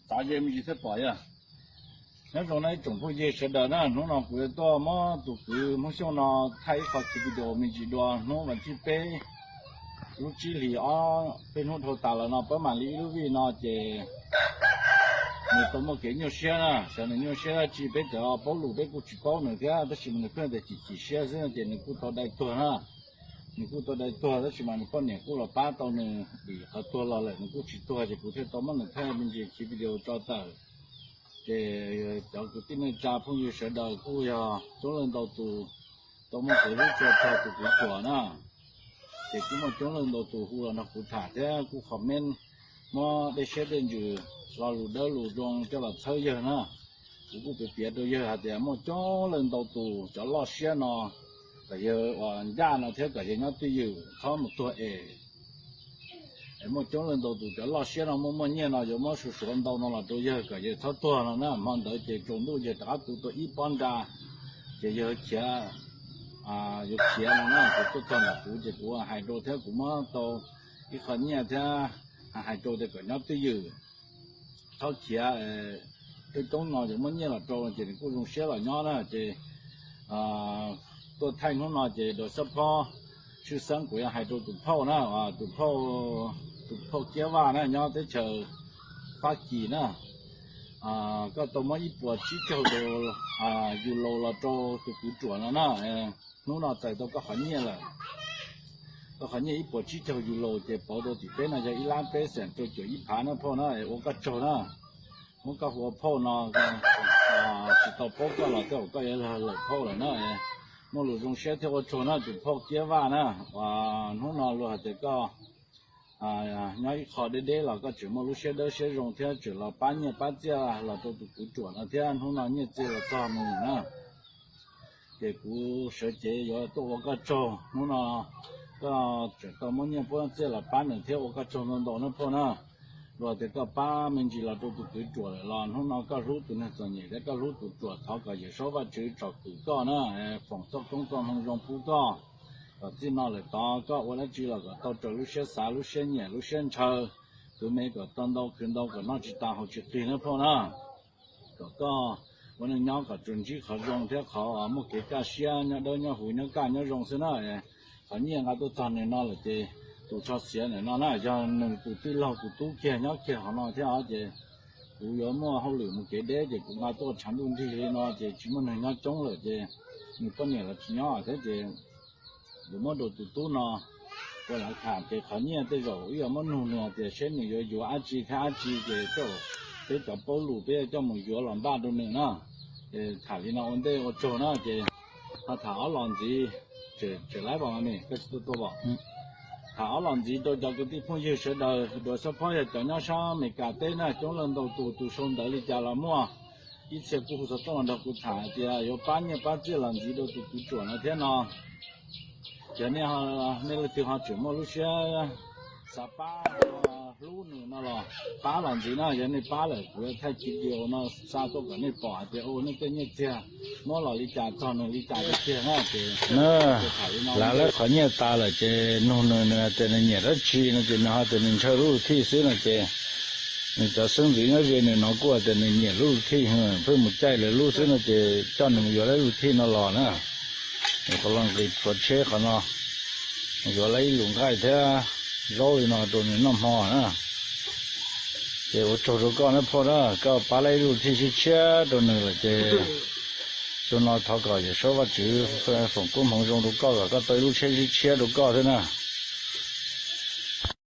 Xav ze me ntsis thiaj pom yog. Nyob zoo na ib tsoom phooj ywg sawv daws na, hnub no kuv yuav tuaj muab tus kwv Hmoob Xyooj no thaij ib qho khiv video me ntsis dua. Hnub vas thib peb lub tsib hlis ob peb hnub dhau tas los no pab mam li ib lub vij no ces nws tau muaj kev nyuaj siab na. Xyov nws nyuaj siab dab tsi, peb cov paub lus peb kuj tsis paub nws thiab, tab sis mas nws pheej tias chim chim siab xwb ces nws kuj tau dai tuag na. Nws kuj tau dai tuag tab sis mas nws poj niam kuj los pab tau nws, vim qhov tuag los lawm nws kuj tsis tuag ces kuv thiaj tau muab nws thaij me ntsis khiv video tso tawm. Ces cov kwv tij neej tsa phooj ywg sawv daws kuj yog coob leej ntau tus tau muaj kev hlub tshua txog tus kwv Ruam na. Ces kuj muaj coob leej ntau tus hu los nrog kuv tham thiab kuj comment muab dej siab dej ntsws, lo lus dawb lus zoo coj los txhawb yawg na. Kuv kuj piav piav rau yawg hais tias muaj coob leej ntau tus cov loj siab no, kom yawg uas ncaj no thiab kom yawg nyob twj ywm txhob mus tuag es. Es muaj coob leej ntau tus cov loj siab no muaj muaj nyiaj no yuav muab suav suav ntau no los rau yawg kom yawg txhob tuag no na. Hmo ntawd ces tsaus ntuj yawg rov qab tu tau ib pob nra, ces yawg khiav, yuav khiav no na. Kuv tuaj txog ntawm kuv ces kuv hais rau thiab kuv muab tau ib qho nyiaj thiab hais rau tias kom nyob twj ywm, txhob khiav, coob coob no yuav muab nyiaj los rau ces nws kuj zoo siab los nyob na. Ces tuaj thaij hnub no ces dua xab phob tshwj xeeb kuv yuav hais rau tus phauj na, tus phauj, tus phauj Kiab Vaj na nyob teb chaws Fab Kis na. Koj tau muab ib puas tsib caug yus laus los rau tus kwv Ruam no na. Hnub no txais tau koj qhov nyiaj lawm. Koj qhov nyiaj ib puas tsib caug yus laus ces pauv rau tim peb no yog ib lab peb xees rau caum ib phav na phauj na, ua koj tsaug na. Muab koj hu ua phauj no tsis tau paub koj los tej zaum koj yuav lawm phauj lawm na. Muaj lus zoo siab thiab ua tsaug na tus phauj Kiab Vaj na. Hnub no luag hais tias koj nyob ib qho deb deb los koj tseem muaj lub siab dawb siab zoo thiab tseem los pab nyiaj pab txiaj los rau tus kwv Ruam no thiab hnub no nyiaj txiag los txog nws na. Ces kuv sawv cev yuav tuaj ua koj tsaug, hnub no koj tseem tau muab nyiaj puab txiaj los pab nws thiab ua koj tsaug ntau ntau na phauj na. Luag tias koj pab me ntsis los rau tus kwv Ruam lawm los hnub no koj hlub tus neeg txom nyem thiab koj hlub tus ruam, thov kom Yawm Saub Vajtswv tsom kwm koj na, foom txoj koob txoj hmoo zoo pub koj, kom txij no lawm tod koj ua dab tsi los kom tau raws lub siab xav lub siab nyiam lub siab ntshaw, khwv me kom tau ntau khwv ntau kom noj tsis tas haus tsis qig na phauj na. Kom koj ua neej nyob kom tsuas ntsib qhov zoo thiab qhov muaj kev kaj siab, nyob dawb nyob huv nyob kaj nyob zoo xwb na. Qhov nyiaj nqa tuaj txog nws no lawm ces tus tsho xiav ntawm no na yog nws tus tij laug tus tub kiag nyob kiag qhov no thiab os. Ces kuv yuav muaj hauj lwm mus kev deb ces kuv nqa tuaj tshav ntuj nrig li no ces tsis muaj neeg nyob coob lawm ces nws poj niam los tsis nyob thiab ces yuav muab rau tus tub no ua lawv tham ces qhov nyiaj tej zaum wb yuav muab nug nws hais tias seb nws yuav yuav dab tsi thiab dab tsi ces tej zaum peb cov paub lus peb coj mus yuav los npaj rau nws na. Ces tham li no ua ntej ua tsaug na ces ho tham ob los ntxiv, tseem laib pom mas koj tsis tuaj tuaj pom. Tham ob los ntxiv rau cov kwv tij phooj ywg sawv daws, dua xab phob yog cov nyob sab Amelikas teb na coob leej ntau tus, tus sau ntawv li cas los muaj. Ib txhia kuj hu xov tooj los nrog kuv tham hais tias yuav pab nyiaj pab txiaj los ntxiv rau tus kwv Ruam no thiab no. Yog nej, nej leej twg ho tseem muaj lub siab xav pab, hlub nws no los pab los ntxiv na. Yog nej pab lawm kuv yuav thaij khiv video no xa tuaj kom nej pom hais tias ua nej tej nyiaj txiag muab los li cas txog nws li cas tiag tiag na ces. Lav lawv qhov nyiaj tas lawm ces nug nws, nws hais tias nws nyiam dab tsi no ces nws hais tias nws ntshaw lub lug thij xwb no ces nws cov xeeb ntxwv nyob ze nws no kuj hais tias nws nyiam lub lug thij, pheej mus caij lawv lub xwb no ces coj nws mus yuav lub lug thij no los na. Qhov los nqis plhuav tsheb qhov no, yuav lawv ib lus nqaij thiab zaub li no rau nws noj hmo na. Ces ua tsaug rau koj na phauj na, koj pab lawv ib lub thij tshiab tshiab rau nws lawm ces xyoo no thov kom Yawm Saub Vajtswv foom koob hmoov zoo rau koj kom koj tau ib lub tsheb tshiab tshiab rau koj thiab na.